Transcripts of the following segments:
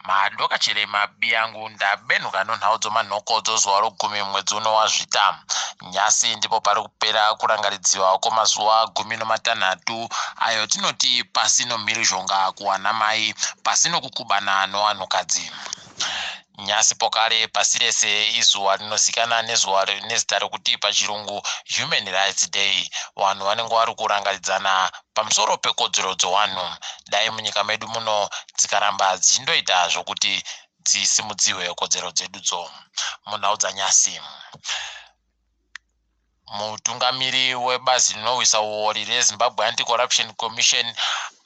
Madoka chirema biyangu ndabenhuka nonhau dzomanhokodzo zuva rogumi mwedzi uno waZvita. Nyasi ndipo pari kupera kurangaridziwa kwemazuva 13 ayo tinoti pasi nomhirizhonga kuvanamai, pasi nokukubana novanhukadzi. Nyasi pokare pasi rese izuva rinozikana nezuva nezita rekuti pachirungu Human Rights Day. Vanhu vanenge vari kurangaridzana pamusoro pekodzero dzevanhu. Dai munyika medu muno dzikaramba dzichindoita zvokuti dzisimudzihwe kodzero dzedudzo. Munhau dzanyasi. Mutungamiri webazi rinorwisa huori reZimbabwe Anti-Corruption Commission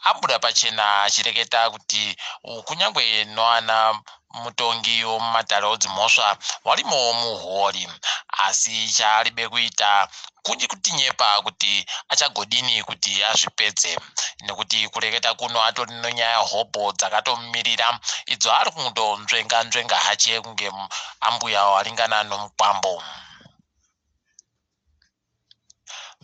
abuda pachena achireketa kuti kunyange noana mutongi wemumatare odzimhosva warimowo muhuori asi chaaribe kuita kunji kutinyepa kuti achagodini kuti azvipedze nekuti kureketa kuno atori nonyaya hobho dzakatomumirira idzo ari kundonzvenga nzvenga hache kunge ambuya waringana nomukwambo.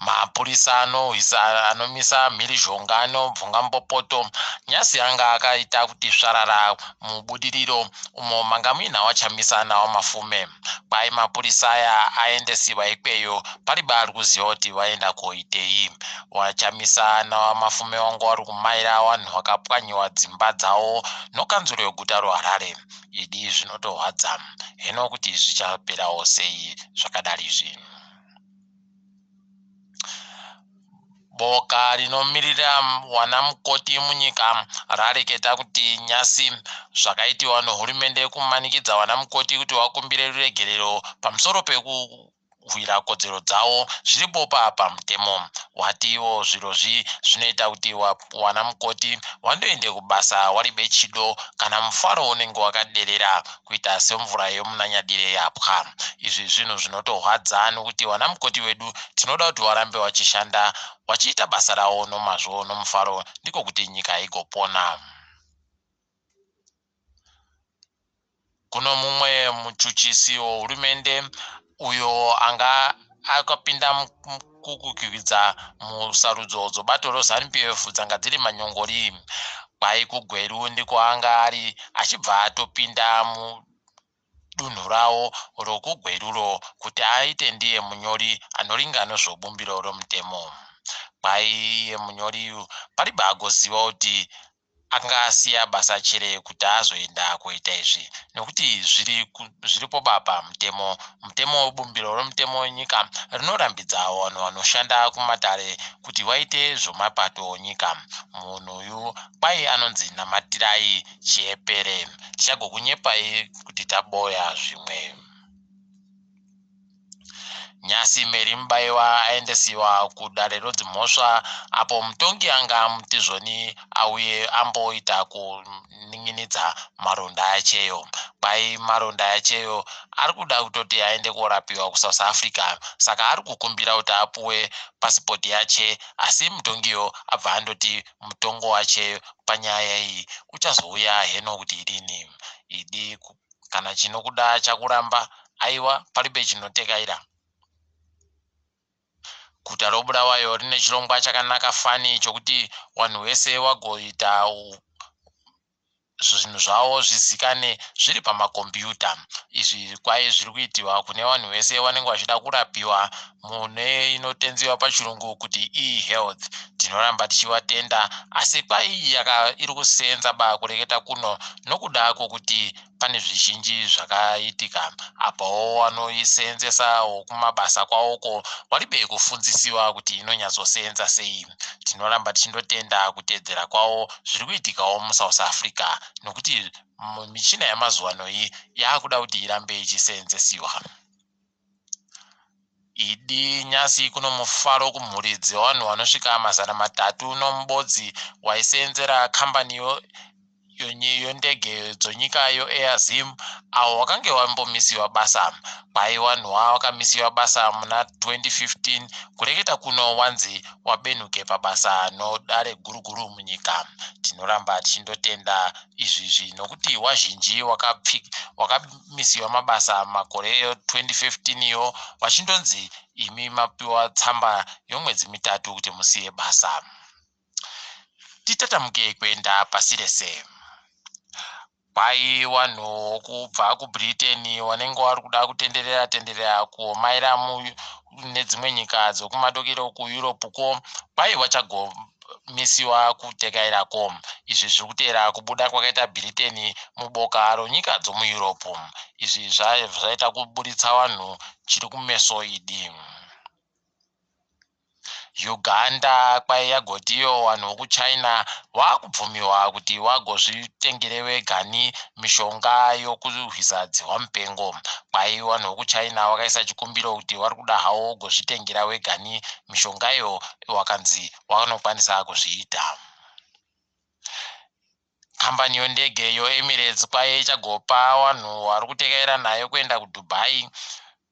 Mapurisa anohwisa anomisa mhirizhonga anobvungambopoto nyasi anga akaita kuti svarara muBudiriro umo manga muina waChamisa nawaMafume. Kwai mapurisa aya aendesiwa ikweyo pariba ari kuziva kuti vaenda koitei. WaChamisa nawaMafume wanga wari kumaira vanhu vakapwanyiwa dzimba dzawo nokanzuro yeguta roHarare. Idi zvinotorwadza heno kuti zvichaperawo sei zvakadari izvi. Boka rinomirira wanamukoti munyika rareketa kuti nyasi zvakaitiwa nehurumende kumanikidza vanamukoti kuti vakumbire ruregerero pamusoro pekurwira kodzero dzavo zviri bopa pamutemo. Watiwo zvirozvi zvinoita kuti wanamukoti wandoende kubasa waribe chido kana mufaro unenge wakaderera kuita semvura yomunanyadire yapwa. Izvi zvinhu zvinotorwadza nokuti vanamukoti vedu tinoda kuti varambe vachishanda vachiita basa ravo nomazvo nomufaro ndiko kuti nyika igopona. Kuno mumwe muchuchisi wehurumende uyo anga akapinda kukwikwidza musarudzo dzobato reZanu PF dzanga dziri manyongori. Kwai kuGweru ndiko anga ari achibva atopinda mudunhu rawo rokuGweruro kuti aite ndiye munyori anoringa nezvobumbiro romutemo. Kwai iye munyori uyu paribe agoziva kuti Anga asiya basa chere kuti azoenda koita izvi nekuti zviri zviripo ba pamutemo. Mutemo webumbiro romutemo wenyika rinorambidza vanhu vanoshanda kumatare kuti vaite zvomapato onyika. Munhu uyu kwai anonzi Namatirai Chiepere. Tichagokunyepai kuti taboya zvimwe. Nyasi Mary Mubaiwa aendesiwa kudare rodzimhosva apo mutongi anga amuti zvoni auye amboita kuninginidza maronda acheyo. Kwai maronda acheyo ari kuda kutoti aende korapiwa kuSouth Africa saka ari kukumbira kuti apuwe pasipoti yache asi mutongiyo abva andoti mutongo wache panyaya iyi uchazouya heno kuti rini. Idi kana chinokuda chakuramba Aiwa paribe chinotekaira. Guta roBulawayo rine chirongwa chakanaka fani chokuti wanhu wese wagoita zvinhu zvavo zvizikane zviri pamakombiyuta. Izvi kwai zviri kuitiwa kune vanhu vese vanenge vachida kurapiwa mune inotenziwa pachirungu kuti e-health. Tinoramba tichivatenda asi kwai iri kuseenza ba kureketa kuno nokuda kwokuti Pane zvizhinji zvakaitika apawo vanoiseenzesawo kumabasa kwawoko waribe kufundzisiwa kuti inonyatsoseenza sei. Tinoramba tichindotenda kuteedzera kwavo zviri kuitikawo muSouth Africa nokuti michina yamazuvano iyi yakuda kuti irambe ichiseenzesiwa. Idi nyasi kuno mufaro kumhuri dzevanhu vanosvika 300 nomubodzi waiseenzera kambani yondege dzonyika yoAir Zim avo vakange vambomisiwa basa. Kwai vanhuwa vakamisiwa basa muna 2015 kureketa kuno wanzi wabenhuke pabasa nodare guru guru munyika. Tinoramba tichindotenda izvizvi nokuti wazhinji wakamisiwa mabasa makore 2015 yo vachindonzi imi mapiwa tsamba yomwedzi mitatu kuti musiye basa. Titatamuke kuenda pasi rese. Kwai vanhu vokubva kuBritain vanenge vari kuda kutenderera tenderera kumaira mune dzimwe nyika dzokumadokero kuEurope ko kwai vachagomisiwa kutekairako. Izvi zviri kuteera kubuda kwakaita Britain muboka ronyika dzomuEurope. Izvi zvaita kuburitsa vanhu chiri kumeso idi. Uganda kwai yagotiyo vanhu vokuChina vakubvumiwa kuti vagozvitengere vegani mishonga yokurwisa dzihwa mupengo. Kwai vanhu vokuChina vakaisa chikumbiro kuti vari kuda havo kugozvitengera vegani mishongayo, wakanzi vanokwanisa kuzviita. Kambani yondege yoEmirates kwai ichagopa vanhu vari kutekaira nayo kuenda kuDubai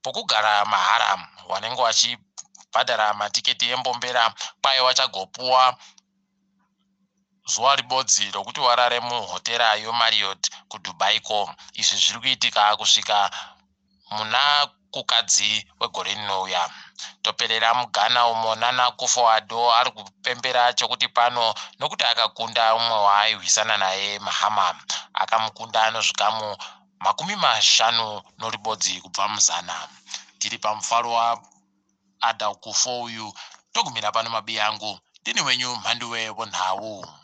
pokugara mahara. Vanenge vachibhadhara matiketi embombera kwai vachagopuwa zuva ribodzi rokuti varare muhotera yoMarriott kuDubai ko. Izvi zviri kuitika kusvika muna Kukadzi wegore rinouya. Toperera muGhana umo Nana Akufo-Addo ari kupembera chokuti pano nokuti akakunda umwe waairwisana naye Mahama. Akamukunda nozvikamu 51 kubva muzana. Tiri pamufaro waAddo Akufo uyu. Togumira pano mabiyangu. Ndini wenyu Mhanduwe Vonhau.